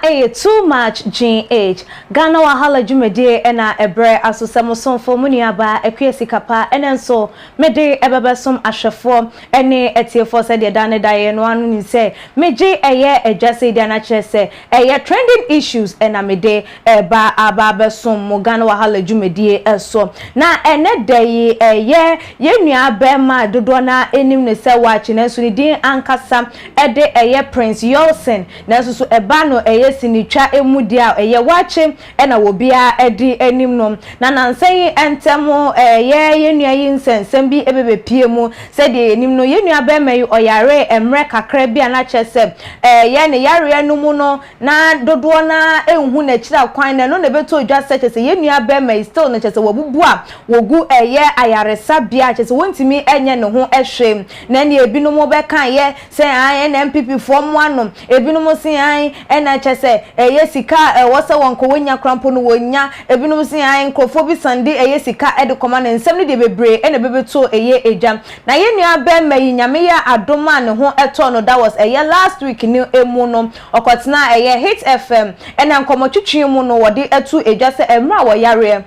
Aha ɛyɛ Too Much GH, Ghana Wahala dwumadie ɛna ɛbrɛ aso sɛ mo somfo mo nuabaa Akua Sikapa ɛnɛ nso mede ɛbɛbɛsom ahwɛfoɔ ɛne atiefoɔ sɛdeɛ da ne da yɛ no ano nim sɛ megye ɛyɛ adwa sei deɛ na kyerɛ sɛ ɛyɛ trending issues ɛna mede ɛba aba abɛsom mo Ghana Wahala dwumadie ɛso. Na ɛnɛ da yi ɛyɛ yɛn nua bɛrima dodoɔ na anim ne sɛ wakye, nanso ne din ankasa ɛde ɛyɛ Prince Yolson, nanso so ɛba no ɛyɛ sinitwa emu deɛ a, ɛyɛ wakye ɛna obiara ɛde anim no. Na nansa yi ntɛm ɛyɛ yɛn nua yi nsɛnsɛm bi ɛbɛbɛpie mu. Sɛdeɛ yɛnim no, yɛn nua bɛrima yi ɔyare mmerɛ kakra bi a na kyerɛ sɛ ɛyɛ ne yareɛ no mu no na dodoɔ na ehu n'akyiri akwan, na ɛno na ɛbɛtɔ odwa sɛ kyerɛ sɛ yɛn nua bɛrima yi still no kyerɛ sɛ wɔbubu a wɔgu ɛyɛ ayaresabea, kyerɛ sɛ wɔntumi ɛnyɛ ne ho ɛhwɛ. Na ɛne ebinom bɛka yɛ sɛ an ɛna NPP foɔ mo ano, ebinom si an ɛna kyerɛ sɛ ɛyɛ sika a ɛwɔ sɛ wɔn kɔ wɔnya korampo no wɔnya, ebinom si an nkurɔfoɔ bi sande ɛyɛ sika ɛde kɔma ne nsɛm no deɛ bebree ɛna ɛbɛbɛto ɛyɛ edwa. Na yɛn nua bɛrima yi, Nyame yɛ adom a ne ho ɛtɔ no, that was ɛyɛ last week ne emu no, ɔkɔtena ɛyɛ Hit FM ɛna nkɔmɔtwitwi mu no wɔde ɛto edwa sɛ ɛmmerɛ a wɔyareɛ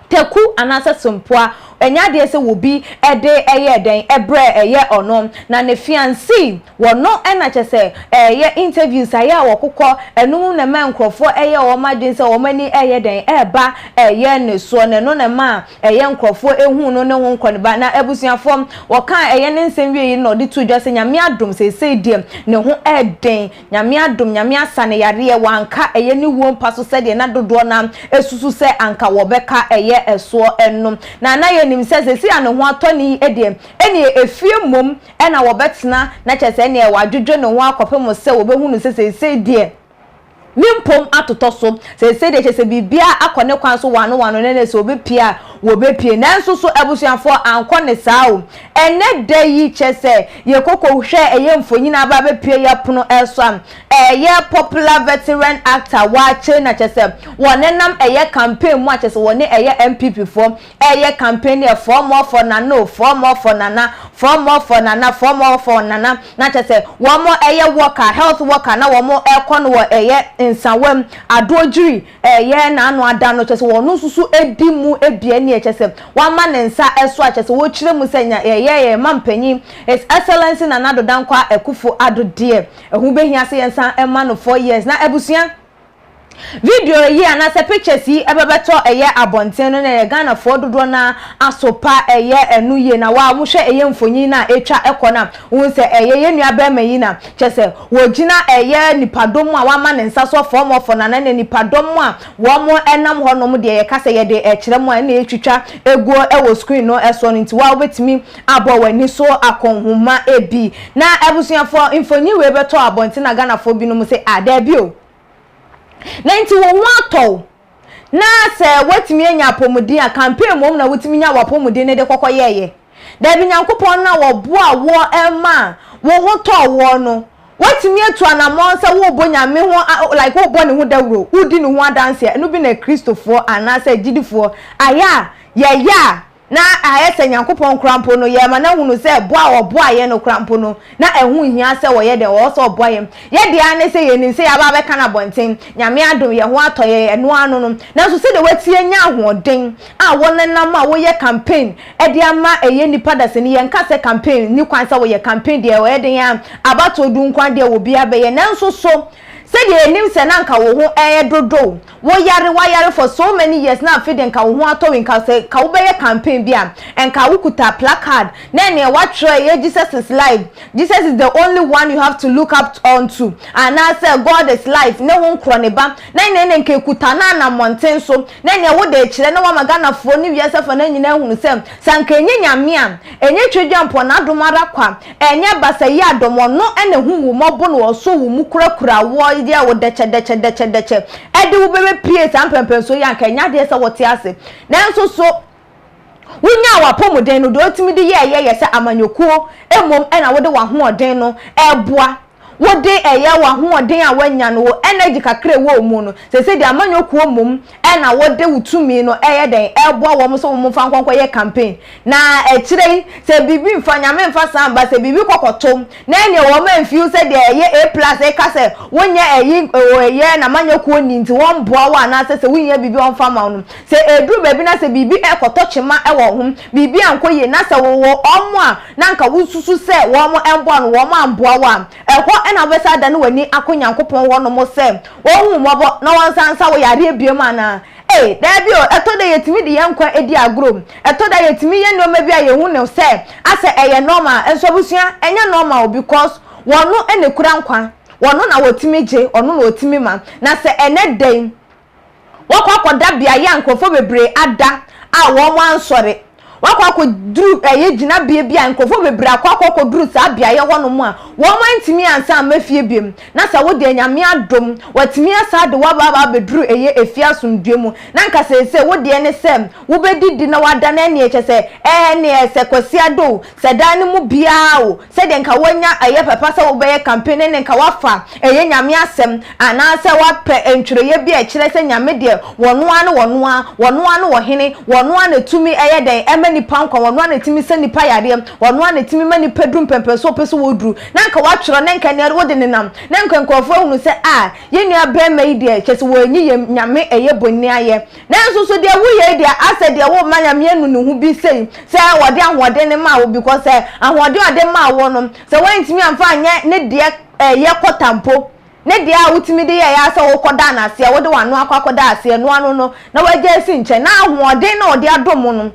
teku anaasɛ sempoa ɛnyɛ adeɛ sɛ wobi ɛde ɛyɛ dɛn ɛbrɛ ɛyɛ ɔno na ne fiancé wɔno, ɛna kyɛ sɛ ɛyɛ interviews ayɛ a wɔkokɔ ɛnum na ɛma nkurɔfoɔ ɛyɛ wɔn adwene sɛ wɔn ani ɛyɛ dɛn ɛɛba ɛyɛ ne soɔ, na ɛno na ɛma ɛyɛ nkurɔfoɔ ehu no ne ho nkɔniba. Na abusuafoɔ, wɔka ɛyɛ ne nsɛm wie yi na ɔde to dwa sɛ Nyame adom, seesei deɛ ne ho ɛɛden. Nyame adom, Nyame asa ne yareɛ, wanka ɛyɛ ne wuo mpa so sɛdeɛ na dodoɔ na esusu sɛ anka wɔbɛka ɛyɛ ɛsoɔ ɛnom. Na yɛnim sɛ sɛsi a ne ho atɔ ne yi deɛ, ɛne efie mmom ɛna wɔbɛtena, na kyerɛ sɛ ɛneɛ wadwodwo ne ho akɔpem sɛ wɔbɛhu no sɛ seesei deɛ ne mpom atotɔ so, sɛsɛ deɛ kyerɛ sɛ biribiara akɔ ne kwan so wano wano ne ne sɛ obɛpie a wɔbɛpie. Nanso so abusuafoɔ, ankɔ ne saa o. Ɛnɛ da yi kyɛ sɛ yɛkɔkɔ hwɛ ɛyɛ mfonyin aba abɛpie yɛ pono ɛso a, ɛyɛ popular veteran actor Waakye, na kyɛ sɛ wɔne nam ɛyɛ campaign mu a kyɛ sɛ wɔne ɛyɛ NPP foɔ ɛyɛ campaign yɛ four more for Nana o, four more for Nana, four more for Nana, four more for Nana. Na kyɛ sɛ wɔn ɛyɛ worker, health worker, na wɔn ɛkɔ no wɔ ɛyɛ Nsawam Adoagyiri ɛyɛ n'ano ada no, kyɛ sɛ wɔn nso so edi mu ebien ne ɛkyɛ sɛ wama ne nsa ɛso a kyɛ sɛ wɔkyerɛ mu sɛ nya ɛyɛ yɛ ma mpanyin His Excellency Nana Addo Dankwa Akufo Addo deɛ, ɛho behia sɛ yɛn nsa ɛma no 4 years. Na abusua, video yi anaasɛ pictures yi ɛbɛbɛtɔ ɛyɛ abɔnten no na ɛyɛ Ghanafoɔ dodoɔ na asopa ɛyɛ ɛno yie. Na waa wohwɛ ɛyɛ mfonyin na etwa ɛkɔ na wohu sɛ ɛyɛ yɛn nua bɛrima yi na kyɛ sɛ wɔgyina ɛyɛ nipadɔm a wama ne nsa so fɔm ɔfɔ na ne nipadɔm a wɔn ɛnam hɔnom deɛ, yɛka sɛ yɛde ɛkyerɛ mu a ɛna etwitwa eguo ɛwɔ screen no ɛso no, nti waa wobɛtumi abɔ w'ani so akɔnhoma ebi. Na abusuafoɔ, mfonyin wei bɛtɔ abɔnten na Ghanafoɔ binom sɛ adaabi o, na nti wɔn ho atɔw na sɛ watumi anya apɔmuden a, campaign mom na wotumi nya wɔ apɔmuden ne de kɔkɔ yɛɛyɛ dabi. Nyankopɔn na wɔboa wɔ ɛma wɔn ho tɔɔ wɔ no, watumi atu anammɔn sɛ wɔrebɔ Nyame ho, like wɔrebɔ ne ho dawuro, wodi ne ho adanseɛ. Ɛno bi na Kristofoɔ anaasɛ gyidifoɔ ayɛ a yɛyɛ a na ayɛ sɛ Nyankopɔn kora mpo no yɛma na hunu sɛ boa a ɔboa yɛn no kora mpo no na ɛho hia sɛ wɔyɛ dɛn wɔwɔ sɛ ɔboa yɛn. Yɛdeɛ ara ne sɛ yɛnim sɛ yɛaba abɛka no abɔnten, Nyame adom, yɛn ho atɔ yɛn, ɛno ano no. Nanso sɛdeɛ watie nya ahoɔden a wɔnenam a wɔyɛ campaign ɛde ama ɛyɛ nipa dasani, yɛn ka sɛ campaign ni kwan sɛ wɔyɛ campaign deɛ, wɔyɛ den a abatoɔ du nkwan deɛ wɔ bi abɛyɛ. Nanso so sɛdeɛ yɛnim sɛ na nka wo ho ɛyɛ dodo, woyare, wayare for so many years, na afei de nka wo ho atɔ wo, nka sɛ ka wobɛyɛ campaign bi a, nka wokuta placard na nea watwerɛ yɛ "Jesus is life, Jesus is the only one you have to look up onto" anaasɛ "God is life" ne ho nkorɔ ne ba, na nea ne nka ekuta na anammɔnten so na nea wode kyerɛ na wama Ghanafoɔ ne wiasefoɔ no nyinaa hunu sɛ nka ɛnyɛ Nyame a ɛnyɛ Twedwa mpɔ n'adom ara kwa, ɛnyɛ basa yi adɔm ɔno ɛna hu wo mmɔbo na ɔso wo mu kurakura wɔ yɛ wo dɛkyɛ dɛkyɛ dɛkyɛ dɛkyɛ ɛde wo bɛbɛ pie saa mpɛmpɛnso yi, anka ɛnyɛ adeɛ sɛ wɔte ase. Nanso so wonya w'apɔmuden no deɛ, otumi de yɛ ɛyɛ yɛ sɛ amanyɔkuo emom ɛna wode w'ahoɔden no ɛboa. Wode ɛyɛ w'ahoɔden a woanya no, wo energy kakra a ɛwɔ wo mu no, seesei deɛ amanyɔkuo mmom na wode wo tumi no ɛyɛ dɛn ɛreboa wɔn sɛ wɔn mfa nkɔ nkɔyɛ campaign. Na akyire yi, sɛ biribi mfa, Nyame mfa saa mba, sɛ biribi kɔ kɔto na ɛneɛ wɔn amfi wo sɛ deɛ ɛyɛ A plus ɛka sɛ wonyɛ ɛyi ɛyɛ n'amanyɔkuo ni nti wɔmboa wo anaasɛ sɛ wohia biribi a wɔmfa mma wo no, sɛ ɛduru baabi na sɛ biribi ɛrekɔtɔ kyema wɔ wo ho, biribi ankɔ yie na sɛ wowɔ wɔn a na anka wosusu sɛ wɔmmoa no, wɔamboa wo a, ɛhɔ na wobɛsan adane w'ani akɔ Nyankopɔn hɔnom sɛ Ɔnhu wo mmɔbɔ na Ɔnsan nsa wo yareɛ biom anaa? Ei, daabi o, ɛtɔ da yɛtumi de yɛn nkwa di agorɔ, ɛtɔ da yɛtumi yɛ nnoɔma bi a yɛhu no sɛ asɛ ɛyɛ normal, nso abusua, ɛnyɛ normal o, because Ɔno na ɛkura nkwa, Ɔno na Ɔtumi gye, Ɔno na Ɔtumi ma, na sɛ ɛnnɛ da yi, Wɔakɔ akɔda beaeɛ a nkurɔfoɔ bebree ada a wɔansɔre. Wɔakɔ akɔduru ɛyɛ gyinabea bi a nkurɔfoɔ bebree akɔ akɔ akɔduru saa beaeɛ hɔnom a wɔantumi ansan amma fie biom. Na sɛ wo deɛ Nyame adom, watumi asan de wo aba aba abɛduru ɛyɛ efie asomdwoeɛ mu. Na nka seesei wo deɛ ne sɛ wobɛdidi na wada na ɛneɛ kyerɛ sɛ ɛneɛ sɛ Kwasiada o, sɛ dan no mu biara o, Sɛdeɛ nka woanya ɛyɛ papa sɛ wobɛyɛ campaign ɛne nka woafa ɛyɛ Nyame asɛm anaasɛ woapɛ ntwerɛeɛ bi a ɛkyerɛ sɛ Nyame deɛ wɔno ara ne wɔno ara, wɔno ara ne ɔhene, wɔno ara na ɛtumi ɛyɛ dɛn ɛma nipa nkwa, wɔno ara na ɛtumi sa nipa yareɛ, wɔno ara na ɛtumi ma nipa duru mpɛmpɛnsoɔ ɔpɛ sɛ wɔduru, na nka woatwerɛ na nka ɛneɛ wode nenam na nka nkurɔfoɔ ahunu sɛ ah yɛn nua barima yi deɛ kyerɛ sɛ wɔanyi yɛn Nyame ɛyɛ bɔnni ayɛ. Nanso so deɛ woyɛ yi deɛ asɛ deɛ worema Nyame anu ne ho bi sei sɛ ɔde ahoɔden no maa wo because sɛ ahoɔden a ɔde maa wo no sɛ woantumi amfa anyɛ ne deɛ ɛyɛ kɔta mpo ne deɛ a wotumi de yɛeɛ ara sɛ wokɔdaa no aseɛ wode w'ano akɔ akɔda aseɛ no ano no na wagya asi nkyɛn na ahoɔden no a ɔde adom wo no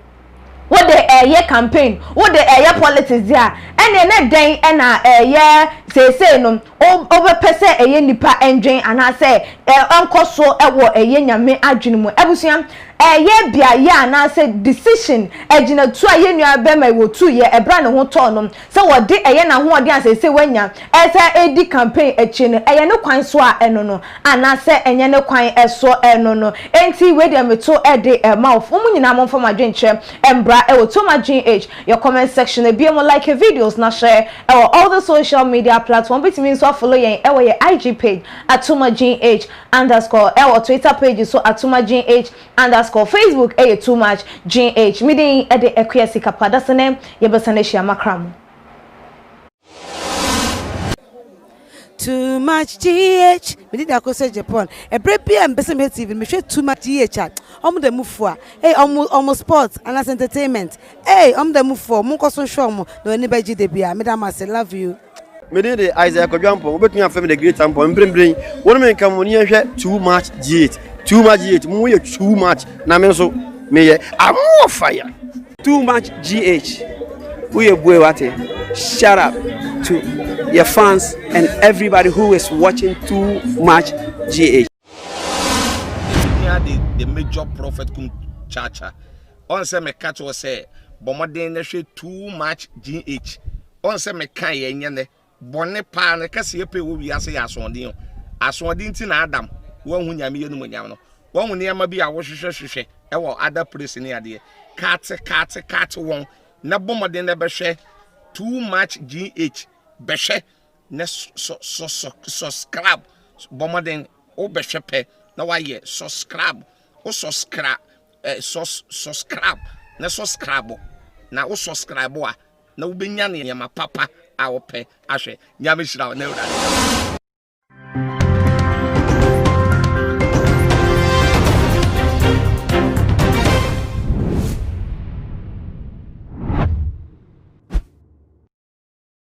wode ɛyɛ campaign wode ɛyɛ politics deɛ a ɛneɛ na dɛn na ɛyɛ seesei no wobɛpɛ sɛ ɛyɛ nipa ndwen anaasɛ ɛnkɔ so wɔ ɛyɛ Nyame adwene mu. Abusua, ɛyɛ beaeɛ anaasɛ decision, agyinatuo a yɛn nua bɛrima yi wɔtuiɛ ɛberɛ a ne ho tɔɔ no sɛ wɔde ɛyɛ n'ahoɔden a seesei wanya ɛsɛ ɛredi campaign akyi no, ɛyɛ ne kwan so a ɛno no anaasɛ ɛnyɛ ne kwan so ɛno no. Enti wei deɛ meto de ma wo. Mo nyinaa momfa mo adwenkyerɛ mbra ɛwɔ Toma GH yɛ comment section ebia mu like videos na share ɛwɔ all the social media platform wobɛtumi nso afollow yɛn ɛwɔ yɛ IG page Atuma GH underscore ɛwɔ Twitter page so Atuma GH underscore Facebook ɛyɛ Too Much GH me din ɛde Akua Sikapa dasene yɛbɛsan ahyia makra mo. Too much GH Me din de Akosua Japan Ɛberɛ biara a mepɛ sɛ mehwɛ TV no mehwɛ Too much GH a Ɔmo da mu fua Ei ɔmo ɔmo sports anaasɛ entertainment Ei ɔmo da mu fua o Monkɔ so nhwɛ ɔmo na w'ani bɛgye da biara Meda mo ase love you. Me din de Isaiah Kwadwo Ampong, wobɛtumi afrɛ me The Great Ampong. Mprempren, wo ne me nka mo ne yɛnhwɛ Too Much G8. Too Much G8, mo yɛ too much na me nso meyɛ I'm fire. Too much GH woyɛ bue wate shut up to your fans and everybody who is watching too much GH. Hia de the major prophet kum chacha ɔn sɛ meka kyerɛ sɛ bɔ mmɔden na hwɛ too much GH ɔn sɛ meka yɛ nyɛ nɛ Bɔne paa no kɛseyɛ pɛ wɔ wiase yɛ asoɔden o. Asoɔden nti na Adam wanhu Nyame animuonyam no. Wahu nneɛma bi a wohwehwɛ hwehwɛ wɔ other place ne adeɛ. Kate kate kate wɔn na bɔ mmɔden na bɛhwɛ too much GH bɛhwɛ na sɔ sɔ sɔ subscribe bɔ mmɔden wobɛhwɛ pɛ na wayɛ subscribe wo subscribe eh, subscribe na subscribe na wo subscribe a na wobɛnya nneɛma papa a wopɛ ahwɛ. Nyame hyira wo na Awurade.